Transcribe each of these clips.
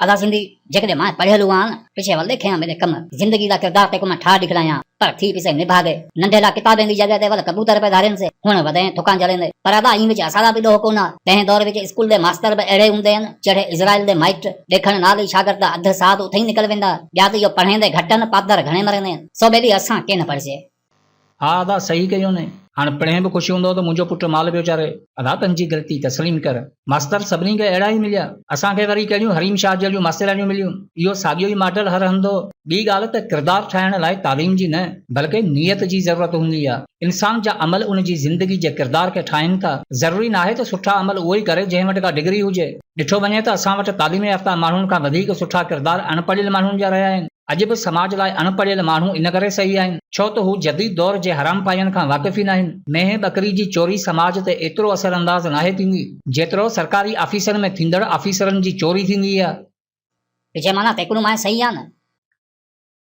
ادا سنڌي، جيڪڏهن مان پڙهيل هئان نه، پڇي ول ڏيکيان ميڏي ڪم، زندگي دا ڪردار تيڪون مان ٺاهه ڏکلايان، پر ٿي پسي نڀاڳي، ننڍي لا ڪتابين the جڳهه تي ول ڪبوتر پئي ڌارين سي، هڻ وڌين ٿڪان جهليندي. پر ادا اين وچ اسان دا به ڏوهه ڪونه آ، تنهن دور وچ اسڪول the master به اهڙي هوندي هن، جهڙي اسرائيل the مائٽ، ڏيکڻ نال ئي شاگرد دا اڌ ساهه ته اٿئي نڪل ويندا، ٻيا ته اهو پڙهيندي گهٽ هن، پادر گهڻي مريندي هن، سو ٻيلي اسان ڪين پڙهجي. ها ادا صحيح ڪيو ني. هاڻ پڻهين به خوش هوندو ته منهنجو پٽ مال پيو چاري. ادا پنهنجي غلطي تسليم ڪر. ماستر سڀني کي اهڙا ئي مليا. اسان کي وري ڪهڙيون حريم شاهه جهڙيون ماسترياڻيون مليون. اهو ساڳيو ئي ماڊل هر هنڌ هو. ٻي ڳالهه ته ڪردار ٺاهڻ لاء تعليم جي نه بلڪه نيت جي ضرورت هوندي آ. انسان جا عمل ان جي زندگي جي ڪردار کي ٺاهين ٿا. ضروري ناهي ته سٺا عمل اهو ئي ڪري جنهن وٽ ڪا ڊگري هجي. ڏٺو وڃي ته اسان وٽ تعليم يافته ماڻهن کان وڌيڪ سٺا ڪردار اڻپڙهيل ماڻهن جا رهيا آهن. اڄ به سماج لاء اڻ پڙهيل ماڻهو ان ڪري صحيح آهن، ڇو ته هو جديد دور جي حرامپائين کان واقف ئي ناهن. مينهن ٻڪري جي چوري سماج تي ايترو اثر انداز ناهي ٿيندي، جيترو سرڪاري آفيسن ۾ ٿيندڙ آفيسرن جي چوري ٿيندي آهي. پڇي معنيٰ تيڪنون مائين صحيح آ نه؟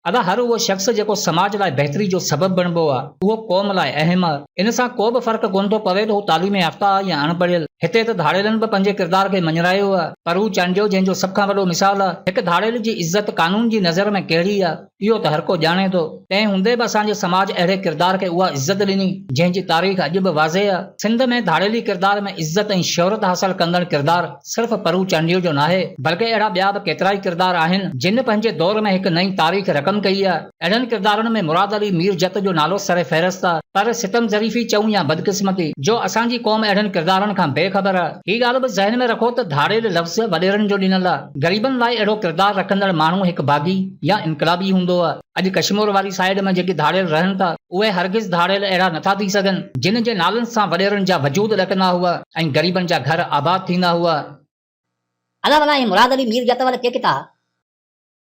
ادا هر اهو شخص جيڪو سماج لاء بهتري جو سبب بڻبو آ، اهو قوم لاء اهم آ. ان سان ڪو به فرق ڪونه ٿو پوي ته هو تعليم يافته آ يا اڻ پڙهيل. هتي ته ڌاڙيلن به پنهنجي ڪردار کي مڃرايو آ. پرو چانڊيو جنهن جو سڀ کان وڏو مثال آ. هڪ ڌاڙيل جي عزت قانون جي نظر ۾ ڪهڙي آ، اهو ته هرڪو ڄاڻي ٿو. تنهن هوندي به اسان جي سماج اهڙي ڪردار کي اها عزت ڏني، جنهن جي تاريخ اڄ به واضح آ. سنڌ ۾ ڌاڙيلي ڪردار ۾ عزت ۽ شهرت حاصل ڪندڙ ڪردار صرف پرو چانڊيو جو ناهي، بلڪه اهڙا ٻيا به ڪيترائي ڪردار آهن، جن پنهنجي دور ۾ هڪ نئين تاريخ رقم ڪئي آ. اهڙن ڪردارن ۾ مراد علي مير جت جو نالو سر فهرست آ، پر ستم ظريفي چئون يا بدقسمتي، جو اسان جي قوم اهڙن ڪردارن کان بي خبر آ. هي ڳالهه به ذهن ۾ رکو ته ڌاڙيل لفظ وڏيرن جو ڏنل آ. غريبن لاء اهڙو ڪردار رکندڙ ماڻهو هڪ باغي يا انقلابي هوندو آ. اڄ ڪشمور واري سائيڊ ۾ جيڪي ڌاڙيل رهن ٿا، اهي هرگز ڌاڙيل اهڙا نٿا ٿي سگهن، جن جي نالن سان وڏيرن جا وجود ڏڪندا هئا ۽ غريبن جا گهر آباد ٿيندا هئا. ادا ڀلا هي مراد علي مير جت وال ڪي ڪتا؟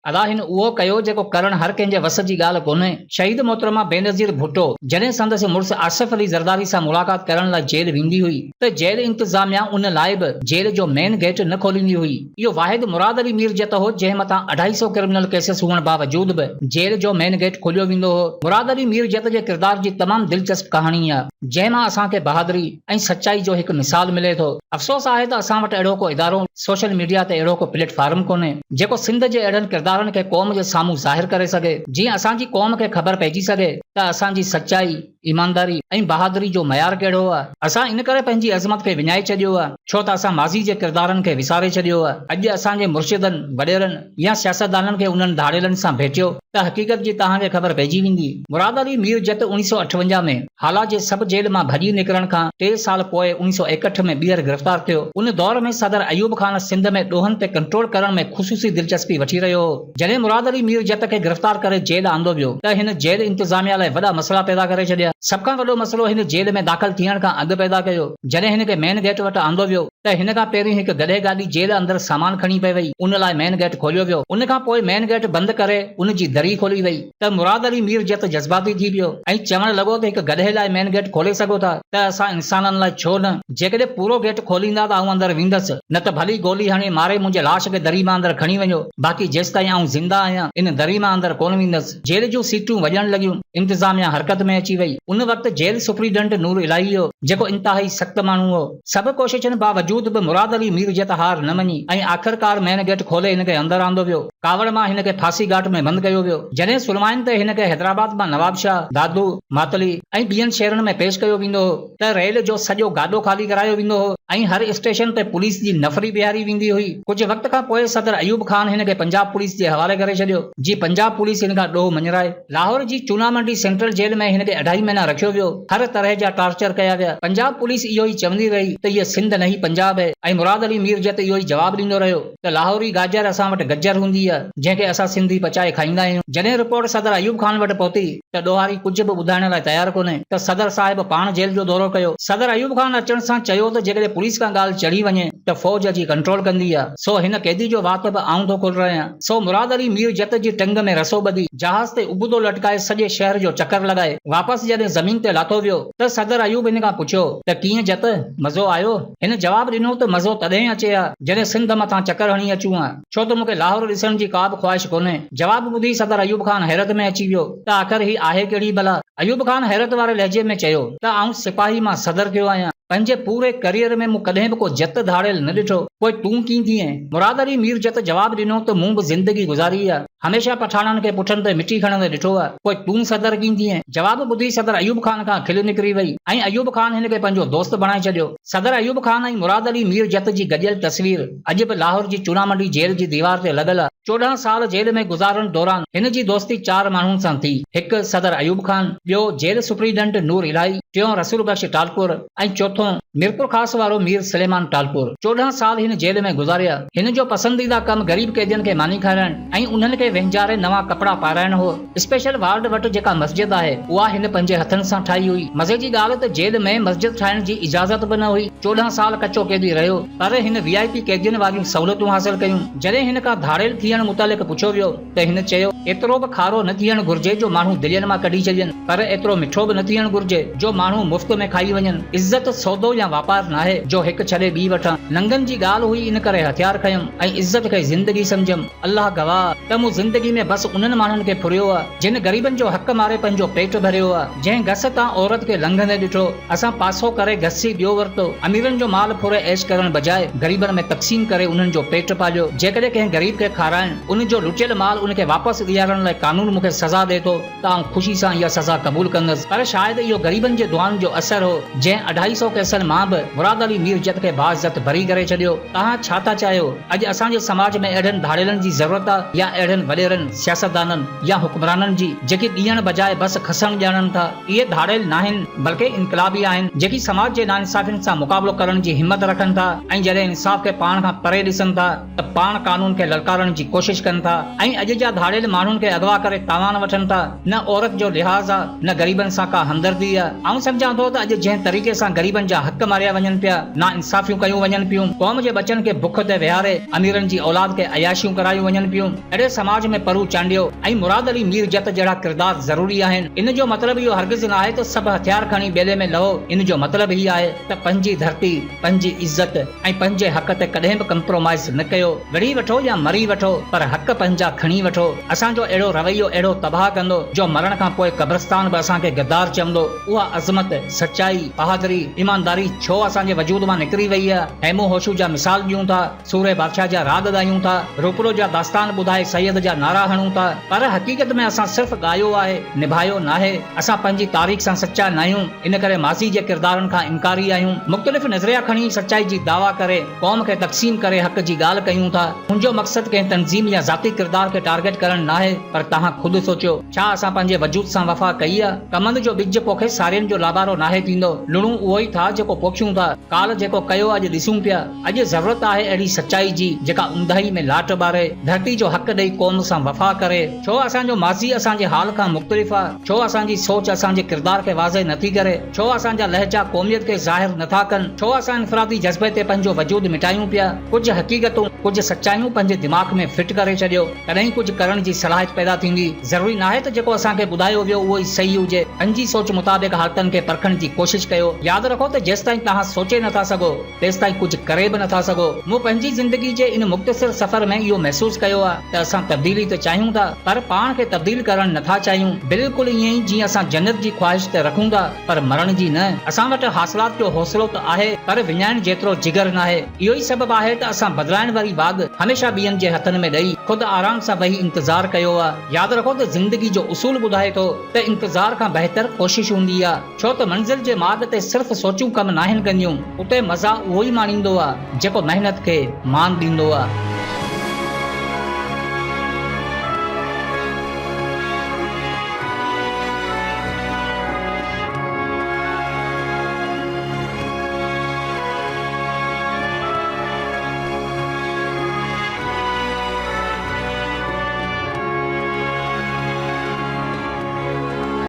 ادا هن اهو ڪيو جيڪو ڪرڻ هر ڪنهن جي وس جي ڳالهه ڪونهي. شهيد محترمه بينظير ڀٽو جڏهن سندس مڙس آصف علي زرداري سان ملاقات ڪرڻ لاء جيل ويندي هئي ته جيل انتظاميا ان لاء به جيل جو مين گيٽ نه کوليندي هئي. اهو واحد مراد علي مير جت هو جنهن مٿان اڍائي سئو ڪرمنل ڪيسز هئڻ باوجود به جيل جو مين گيٽ کوليو ويندو هو. مراد علي مير جت جي ڪردار جي تمام دلچسپ ڪهاڻي آ جنهن مان اسان کي بهادري ۽ سچائي جو هڪ مثال ملي ٿو. افسوس آهي ته اسان وٽ اهڙو ڪو ادارو سوشل ميڊيا تي اهڙو ڪو پليٽ فارم ڪونهي جيڪو سنڌ جي اهڙن ڪردارن کي قوم جي سامهون ظاهر ڪري سگهي جيئن اسان جي قوم کي خبر پئجي سگهي ته اسان جي سچائي، ايمانداري ۽ بهادري جو معيار ڪهڙو آهي. اسان ان ڪري پنهنجي عظمت کي وڃائي ڇڏيو آهي ڇو ته اسان ماضي جي ڪردارن کي وساري ڇڏيو آهي. اڄ اسان جي مرشدن، وڏيرن يا سياستدانن کي انهن ڌاڙيلن سان ڀيٽيو ته حقيقت جي توهان کي خبر پئجي ويندي. مراد علي مير جت اوڻيهه سئو اٺونجاهه ۾. هالا جي سب جيل مان ڀڄي نڪرڻ کان ٽي سال پوء اوڻيهه سئو ايڪهٺ ۾ ٻيهر گرفتار ٿيو. ان دور ۾ صدر ايوب خان سنڌ ۾ ڏوهن تي ڪنٽرول ڪرڻ ۾ خصوصي دلچسپي وٺي رهيو هو. جڏهن مراد علي مير جت کي گرفتار ڪري جيل آندو ويو ته هن جيل انتظاميا لاء وڏا مسئلا پيدا ڪري ڇڏيا. سڀ کان وڏو مسئلو هن جيل ۾ داخل ٿيڻ کان اڳ پيدا ڪيو. جڏهن هن کي مين گيٽ وٽ آندو ويو ته هن کان پهرين هڪ گڏهه گاڏي جيل اندر سامان کڻي پئي وئي، ان لاء مين گيٽ کوليو ويو. ان کان پوء مين گيٽ بند ڪري ان جي دري کولي وئي. ته مراد علي مير جت جذباتي ٿي پيو ۽ چوڻ لڳو ته هڪ گڏهه لاء مين گيٽ کولي سگهو ٿا ته اسان انسانن لاء ڇو نه؟ جيڪڏهن پورو گيٽ کوليندا ته آئون اندر ويندس، نه ته ڀلي گولي هڻي ماري منهنجي لاش کي دري مان اندر کڻي وڃو، باقي جيستائين آئون زنده آهيان ان دري مان اندر ڪونه ويندس. جيل جون سيٽون وڄڻ لڳيون، انتظاميا حرڪت ۾ اچي وئي. ان وقت جيل سپريڊنٽ نور الاهي هو، جيڪو انتهائي سخت ماڻهو هو. سڀ ڪوششن باوجود به مراد علي مير جت هار نه مڃي ۽ آخرڪار مين گيٽ کولي هن کي اندر آندو ويو. ڪاوڙ مان هن کي ڦاسي گهاٽ ۾ بند ڪيو ويو. جڏهن سلمائن تي هن کي حيدرآباد مان نوابشاهه، دادو، ماتلي ۽ ٻين شهرن ۾ پيش ڪيو ويندو هو ته ريل جو سڄو گاڏو خالي ڪرايو ويندو هو ۽ هر اسٽيشن تي پوليس جي نفري بيهاري ويندي هئي. ڪجهه وقت کان پوء صدر ايوب خان هن کي پنجاب پوليس جي حوالي ڪري ڇڏيو، جي پنجاب پوليس هن کان ڏوهه مڃرائي. لاهور جي چونا منڊي سينٽرل جيل ۾ هن کي اڍائي مهينا رکيو ويو، هر طرح جا ٽارچر ڪيا ويا. پنجاب پوليس اهو ئي چوندي رهي ته هيء سنڌ نهين پنجاب هي ۽ مراد علي مير جت اهو ئي جواب ڏيندو رهيو ته لاهوري گاجر اسان وٽ گجر هوندي آ، جنهن کي اسان سنڌي پچائي کائيندا آهيون. جڏهن رپورٽ صدر ايوب خان وٽ پهتي ته ڏوهاري ڪجهه به ٻڌائڻ لاء تيار ڪونهي ته صدر صاحب پاڻ جيل جو دورو ڪيو. صدر ايوب خان اچڻ سان چيو ته جيڪڏهن پوليس کان ڳالهه چڙهي وڃي ته فوج اچي ڪنٽرول ڪندي آ، سو هن قيدي جو وات به آئون ٿو کولرايان. سو مراد علي مير جت جي ٽنگ ۾ رسو ٻڌي، جهاز تي ابتو لٽڪائي سڄي شهر جو چڪر لڳائي، واپس جڏهن زمين تي لاٿو ويو ته صدر ايوب هن کان پڇيو ته ڪيئن جت، مزو آيو؟ هن جواب ڏنو ته مزو تڏهن اچي ها، جڏهن سنڌ مٿان چڪر هڻي اچون ها، ڇو ته مون کي لاهور ڏسڻ جي ڪا به خواهش ڪونهي. جواب ٻڌي صدر ايوب خان حيرت ۾ اچي ويو ته آخر هي آهي ڪهڙي بلا؟ ايوب خان حيرت واري لهجي ۾ چيو ته آئون سپاهي مان صدر ٿيو آهيان. پنهنجي پوري ڪريئر ۾ مون ڪڏهن به ڪو جت ڌاڙيل نه ڏٺو. پوء تون ڪين ٿئين؟ مراد علي مير جت جواب ڏنو ته مون به زندگي گذاري آ، هميشه پٺاڻن کي پٺن تي مٽي کڻندي ڏٺو آ، پوء تون صدر ڪين ٿئين؟ جواب ٻڌي صدر ايوب خان کان کل نڪري وئي ۽ ايوب خان هن کي پنهنجو دوست بڻائي ڇڏيو. صدر ايوب خان ۽ مراد علي مير جت جي گڏيل تصوير اڄ به لاهور جي چونا منڊي جيل جي ديوار تي لڳل آ. 14 سال جيل ۾ گذارڻ دوران هن جي دوستي چار ماڻهن سان ٿي، هڪ صدر ايوب خان، ٻيو جيل سپريڊنٽ نور الاهي، ٽيون رسول بخش ٽالپر ۽ چوٿون ميرپورخاص وارو مير سليمان ٽالپر. 14 سال هن جيل ۾ گذاريا. هن جو پسنديده ڪم غريب قيدين کي ماني کارائڻ ۽ انهن کي وهنجاري نوان ڪپڙا پارائڻ هو. اسپيشل وارڊ وٽ جيڪا مسجد آهي، اها هن پنهنجي هٿن سان ٺاهي هئي. مزي جي ڳالهه ته جيل ۾ مسجد ٺاهڻ جي اجازت به نه هئي. 14 سال ڪچو قيدي رهيو، پر هن وي آء پي قيدين واريون سهولتون حاصل ڪيون. جڏهن هن کان ڌاڙيل ٿيڻ متعلق پڇيو ويو ته هن چيو، ايترو به کارو نه ٿيڻ گهرجي جو ماڻهو دلين مان ڪڍي ڇڏين، پر ايترو مٺو به نه ٿيڻ گهرجي جو ماڻهو مفت ۾ کائي وڃن. عزت سودو يا واپار ناهي جو هڪ ڇڏي ٻي وٺان. ننگن جي ڳالهه هئي ان ڪري هٿيار کنيم ۽ عزت کي زندگي سمجهيم. الله گواهه ته مون زندگي ۾ بس انهن ماڻهن کي ڦريو آ، جن غريبن جو حق ماري پنهنجو پيٽ ڀريو آ. جنهن گس تان عورت کي لنگهندي ڏٺو، اسان پاسو ڪري گسي ٻيو ورتو. اميرن جو مال ڦري عيش ڪرڻ بجاء غريبن ۾ تقسيم ڪري انهن جو پيٽ پاليو. جيڪڏهن ڪنهن غريب کي کارائڻ، ان جو لٽيل مال ان کي واپس ڏيارڻ لاء قانون مون کي سزا ڏئي ٿو ته آئون خوشي سان اها سزا قبول ڪندس. پر شايد اهو غريبن جي دعائن جو اثر هو، جنهن اڍائي سئو ڪيسن مان به مراد علي مير جت کي باعزت بري ڪري ڇڏيو. توهان ڇا ٿا چاهيو؟ اڄ اسان جي سماج ۾ اهڙن ڌاڙيلن جي ضرورت آ يا اهڙن وڏيرن، سياستدانن يا حڪمرانن جي، جيڪي ڏيڻ بجاء بس کسڻ ڄاڻن ٿا؟ اهي ڌاڙيل ناهن، بلڪه انقلابي آهن، جيڪي سماج جي ناانصافين سان مقابلو ڪرڻ جي همت رکن ٿا ۽ جڏهن انصاف کي پاڻ کان پري ڏسن ٿا ته پاڻ قانون کي للڪارڻ جي ڪوشش ڪن ٿا ۽ اڄ جا ڌاڙيل ماڻهن کي اغوا ڪري تاوان وٺن ٿا. نه عورت جو لحاظ آ، نه غريبن سان ڪا همدردي آ. آئون سمجهان ٿو ته اڄ جنهن طريقي سان غريبن جا حق ماريا وڃن پيا، ناانصافيون ڪيون وڃن پيون، قوم جي ٻچن کي بک تي ويهاري اميرن جي اولاد کي عياشيون ڪرايون وڃن پيون، اهڙي سماج ۾ پرو چانڊيو ۽ مراد علي مير جت جهڙا ڪردار ضروري آهن. ان جو مطلب اهو هرگز ناهي ته سڀ هٿيار کڻي ٻيلي ۾ لهو، ان جو مطلب هي آهي ته پنهنجي ڌرتي، پنهنجي عزت ۽ پنهنجي حق تي ڪڏهن به ڪمپرومائيز نه ڪيو. وڙهي وٺو يا مري وٺو پر حق پنهنجا کڻي وٺو. اسان جو اهڙو رويو اهڙو تباهه ڪندو جو مرڻ کان پوء قبرستان به اسان کي غدار چوندو. اها عظمت، سچائي، بهادري، ايمانداري ڇو اسان جي وجود مان نڪري وئي آهي؟ هيمون هوشو جا مثال ڏيون ٿا، سورهيه بادشاهه جا راڳ ڳايون ٿا، روپلو جا داستان ٻڌائي سيد جا نعرا هڻون ٿا پر حقيقت ۾ اسان صرف ڳايو آهي، نڀايو ناهي. اسان پنهنجي تاريخ سان سچا ناهيون، ان ڪري ماضي جي ڪردارن کان انڪاري آهيون. مختلف نظريا کڻي سچائي جي دعويٰ ڪري قوم کي تقسيم ڪري حق جي ڳالهه ڪيون ٿا. منهنجو مقصد ڪنهن تنظيم يا ذاتي ڪردار کي ٽارگيٽ ڪرڻ ناهي پر توهان خود سوچيو، ڇا اسان پنهنجي وجود سان وفا ڪئي آ؟ ڪمند جو ٻج پوکي سارين جو لابارو ناهي ٿيندو. لڻون اهو ئي ٿا جيڪو پوکيون ٿا. ڪالهه جيڪو ڪيو اڄ ڏسون پيا. اڄ ضرورت آهي اهڙي سچائي جي جيڪا اونداهي ۾ لاٽ ٻاري، ڌرتي جو حق ڏئي قوم سان وفا ڪري. ڇو اسان جو ماضي اسان جي حال کان مختلف آ؟ ڇو اسان جي سوچ اسان جي ڪردار کي واضح نٿي ڪري؟ ڇو اسان جا لهجا قوميت کي ظاهر نٿا ڪن؟ ڇو اسان انفرادي جذبي تي پنهنجو وجود مٽايون پيا؟ ڪجهه حقيقتون، ڪجهه سچايون پنهنجي دماغ ۾ فٽ ڪري ڇڏيو، تڏهن ئي ڪجهه ڪرڻ جي صلاحيت پيدا ٿيندي. ضروري ناهي ته جيڪو اسان کي ٻڌايو ويو اهو ئي صحيح هجي. پنهنجي سوچ مطابق حالتن کي پرکڻ جي ڪوشش ڪيو. ياد رکو ته جيستائين توهان سوچي نٿا سگهو، تيستائين ڪجهه ڪري به نٿا سگهو. مون پنهنجي زندگي جي ان مختصر سفر ۾ اهو محسوس ڪيو آهي ته اسان تبديلي ته چاهيون ٿا پر پاڻ کي تبديل ڪرڻ نٿا چاهيون. بلڪل ائين ئي جيئن اسان جنت جي خواهش ته رکون ٿا پر مرڻ جي نه. اسان وٽ حاصلات جو حوصلو ته آهي پر وڃائڻ جيترو جگر ناهي. اهو ئي سبب آهي ته اسان بدلائڻ واري واڳ هميشه ٻين جي هٿن ۾ ڏئي خود آرام سان ويهي انتظار ڪيو آهي. ياد رکو ته زندگي جو اصول ٻڌائي ٿو ته انتظار کان بهتر ڪوشش هوندي آهي. ڇو ته منزل جي ماڳ تي صرف سوچون ڪم ناهن ڪنديون، اتي مزا اهو ئي ماڻيندو آ، جيڪو محنت کي مان ڏيندو آ.